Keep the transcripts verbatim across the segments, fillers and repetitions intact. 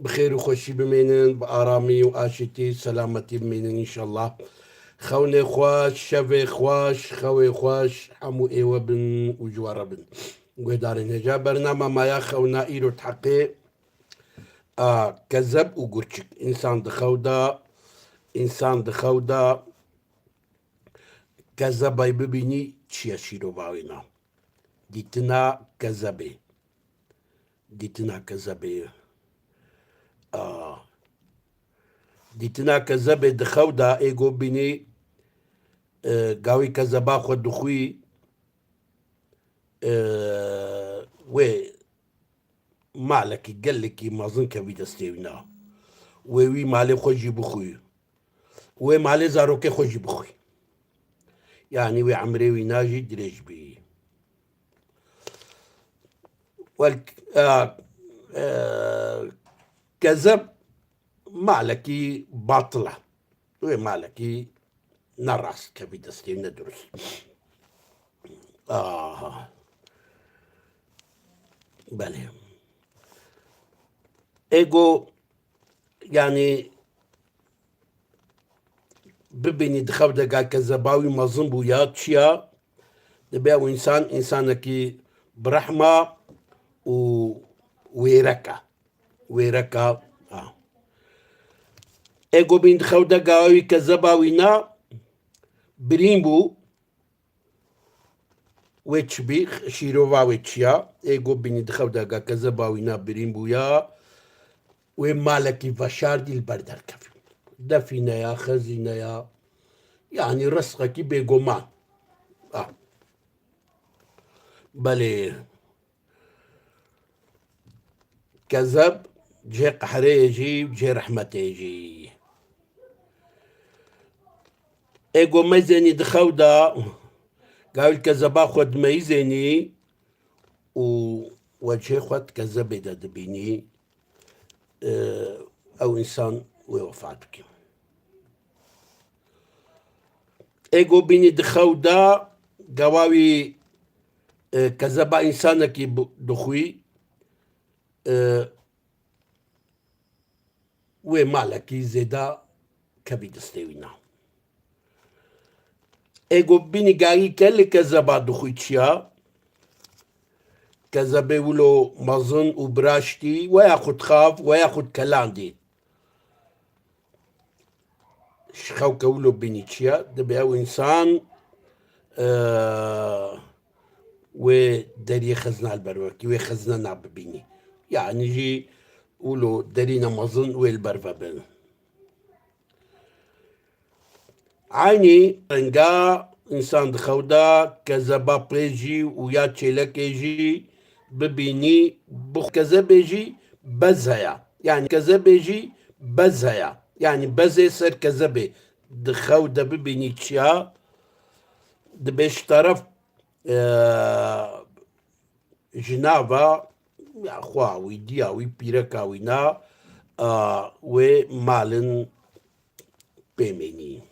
bi xêr û xweşî bimênin, bi aramî û aşîtî, selametî bimênin înşallah. Xewnê xweş, şevê xweş, xewê xweş, hemû êwe bin û ji we re bin. Guhdarên hêja, bernama me ya xewna îro di heqê, a, kezeb û gurçik. Însan di xew de, însan di xew de kezebay bibînî, çi ye şîrova wê na? Dîtina kezebê. Dîtina kezebê. A. Dîtina kezebê di xew de ê go bînî, e, gawî kezeba xwe dixwî, e, wê malekî gelekî mezin kevî destê wî na. Wê wî malê xwe jî bixwî. Wê malê zarokê xwe jî bixwî. Yanî wê emrê wî na jî dirêj bî. Wel, e, e, kezeb malekî batil e. Wê malekî ne rast kevî destê, ne durust. Aha. Belê. Ê go, yanî, bibînî di xew de ga kezeba wî mezin bû ya çi ya, dibe ew însan, însanekî birehma û wêrek e. Wêreka, a. Ê go bîn di xew de ga wî kezeba wî na birîn bû, wê çi bî, şîrova wê çi ya? Ê go bînî di xew de ga kezeba wî na birîn bû ya, wê malekî veşar dî li ber derkevî. Defîne ya, xezîne ya, yanî risqekî bêguman. A. Belê. Kezeb cihê qehrê jî, cihê rehmetê jî. Ê go meyzênî di xew de, gawî kezeba xwe dimeyzênî û wecihê xwe di kezebê de dibînî, e, ew însan wê wefat bike. Ê go bînî di xew de, gawa wî, e, kezeba însanekî bi-, dixwî, e, wê malekî zêde kevî destê wî na. Ê go bînî gayî ke li kezeba dixwî çiya, kezebê wilo mezin û biraştî, we yaxud xav, we yaxud kelandî. Ji xew ke wilo bînî çiya, dibe ew însan, e, wê deriyê xezna li ber we bikî, wê xezna na bibînî. Yanî jî wilo derîna mezin wê li ber ve bin. Eynî renga însan di xew de kezeba pê jî û ya çêlekê jî bibînî, bi kezebê jî bez heye. Yanî kezebê jî bez heye. Yanî bezê ser kezebê di xew de bibînî çiya, dibe ji teref, e, jina ve, ya xwa wî, diya wî, pîreka wî na, a, wê malin pê mênî.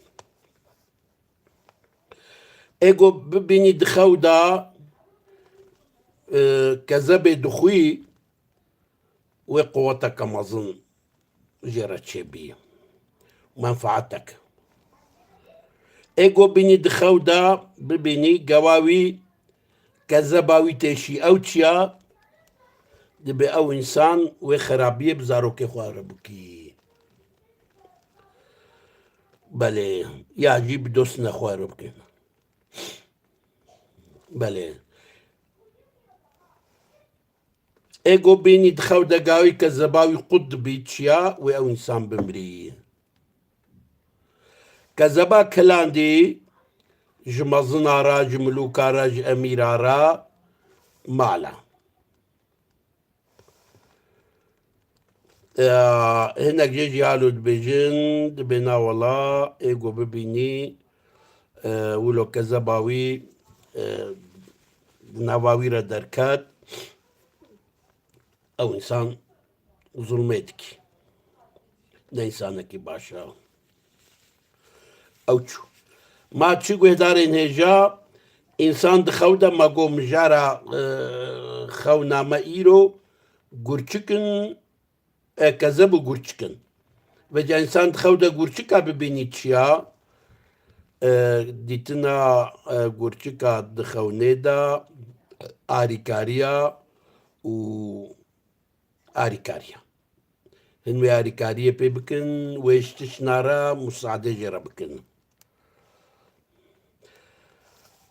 Ê go bibînî di xew de, e, kezebê dixwî, wê quweteke mezin jê re çêbî. Menfaatek. Ê go bînî di xew de, bibînî gewa wî, kezeba wî têşî ew çiya, dibe ew însan wê xerabiyê bi zarokê xwe re bikî. Belê, ya jî bi dostine xwe re bikî. Belê. Ê go bînî di xew de gawî kezeba wî qut dibî çiya, wê ew însan bimirî. Kezeba kelandî ji mezina re, ji milûka re, ji emîra re mal e. Ya, hinek jê jî halo dibêjin, dibê na wela, ê go bibînî, e, wilo kezeba wî, e, di nava wî re derket, ew însan zulmê dikî. Ne însanekî baş e. Ew çû. Ma çi guhdarên hêja, însan di xew de, me got mijara, e, xewna me îro, gurçik in, e, kezeb û gurçik in. Vêca însan di xew de gurçika bibînî çi ya? E, dîtina, e, gurçika di xewnê de arîkariya û arîkariya. Hin wê arîkariyê pê bikin, wê ji tiştna re musaade jê re bikin.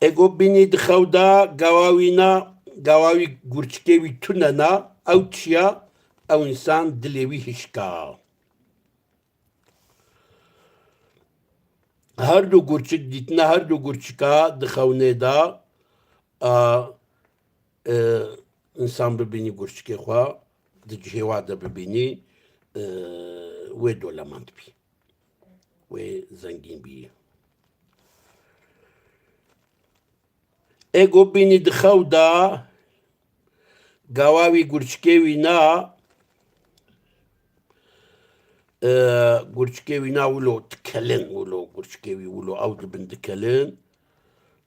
Ê ku bînî di xew de gawa wî na, gawa wî gurçikê wî tune na, ew çi ya? Ew însan dilê wî hişka. Her du gurçik, dîtina her du gurçika di xewnê de, a, e, însan bibînî gurçikê xwe di cihê wa de bibînî, e, wê dolemand bî. Wê zengîn bî. Ê ku bînî di xew de, gawa wî gurçikê wî na, e, gurçikê wî na wilo dikelin, wilo gurçikê wî wilo ew dibin dikelin.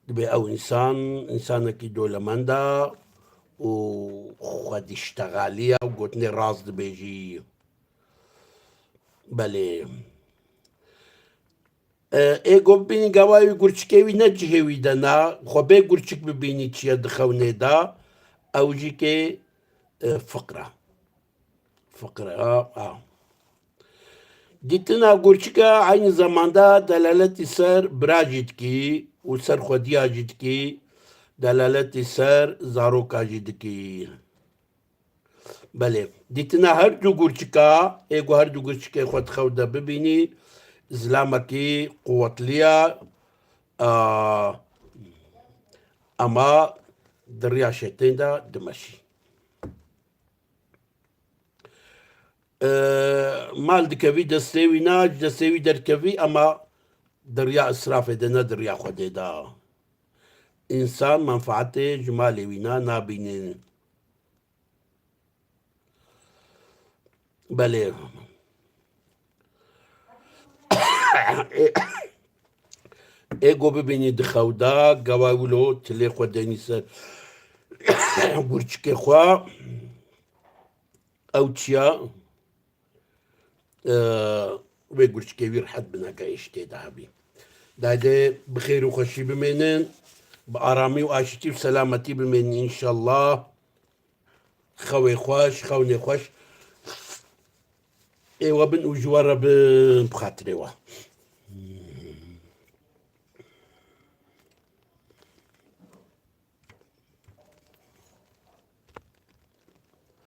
Dibê ew însan, însanekî dolemend e û xwedîştexalî ye û gotinê rast dibêjî. Belê. E, ê ku bibînî gawa wî gurçikê wî ne cihê wî de na, xwe bê gurçik bibînî çi ye di xewnê de, ew jî kê, e, fiqr e. Fiqr e, a, a. Dîtina gurçika eynî zamanda delaletî ser bira jî dikî û ser xwediya jî dikî, delaletî ser zaroka jî dikî. Belê. Dîtina her du gurçika, ê ku her du gurçikê xwe di xew de bibînî, zilamekî quwetliya, a, ema di riya şêtên de dimeşî. E, mal dikevî destê wî na, ji destê wî derkevî, ema di riya israfê de ne di riya Xwedê de. Însan menfaetê ji malê wî na nabînin. Belê. Ê ku bibînî di xew de, gawa wilo tilê xwe denî ser gurçikê xwe. Ew çiya? E, wê gurçikê wî rehet bineke êştê de hebî. Dayde bi xêr û xweşî bimênin, bi aramî û aşitî û selametî bimênin înşallah. Xewê xweş, xewnê xweş. Ê we bin û ji we re bin bi xatirê we.